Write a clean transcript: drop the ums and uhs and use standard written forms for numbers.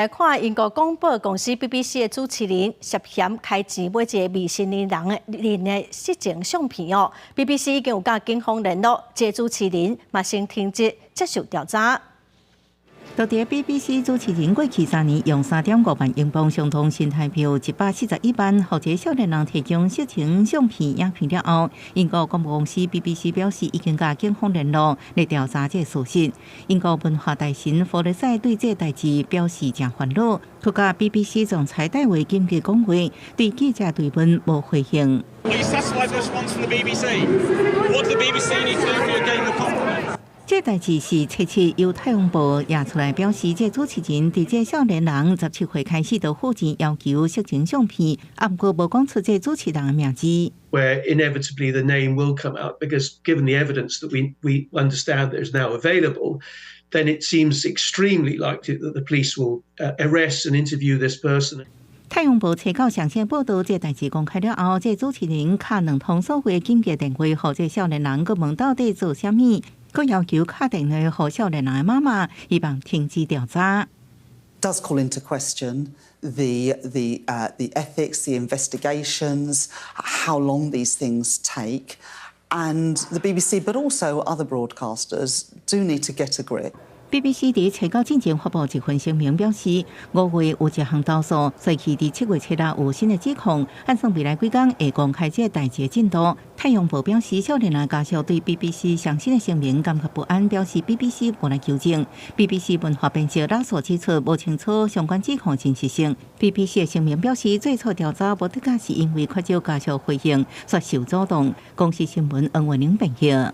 來看英國廣播公司 BBC 的主持人涉嫌開錢買一个未成年人的人的色情相片哦。BBC 已經有佮警方聯絡，這个主持人嘛先停職接受調查。到佇 BBC 主持人過去3年用3.5萬英鎊，相當新台幣141萬，予一个少年人提供色情相片影片了後，英國廣播公司 BBC 表示已經佮警方聯絡來調查這個事實。英國文化大臣弗雷塞對這个代誌表示誠煩惱，閣佮 BBC 總裁戴維緊急講話，對記者提問無回應。 Are you satisfied with the response from the BBC? What does the BBC need to do for you to gain your confidence? 這代誌是初七由太陽報也出來表示，這主持人佇這少年人17歲開始就付錢要求色情相片，啊，毋過無講出這主持人的名字。 Where inevitably the name will come out, because given the evidence that we understand that is now available, then it seems extremely likely that the police will arrest and interview this person. 太陽報初九上線報道，這代誌公開了後，這主持人敲兩通所謂緊急電話，予這少年人，閣問到底做啥物，閣要求敲電話予少年人的媽媽，希望停止調查。 Does call into question the ethics, the investigations, how long these things take, and the BBC, but also other broadcasters, do need to get a grip. BBC 佇初九進前發布一份聲明，表示5月有一項投訴，隨去佇7月7日有新的指控，按算未來幾工會公開這個代誌的進度。太陽報表示，少年人家屬對 BBC 上新的聲明感覺不安，表示 BBC 無來求證。BBC 文化編輯拉索指出，無清楚相關指控真實性。BBC 的聲明表示，最初調查無得假是因為缺少家屬回應，煞受阻擋。公視新聞黃慧玲編譯。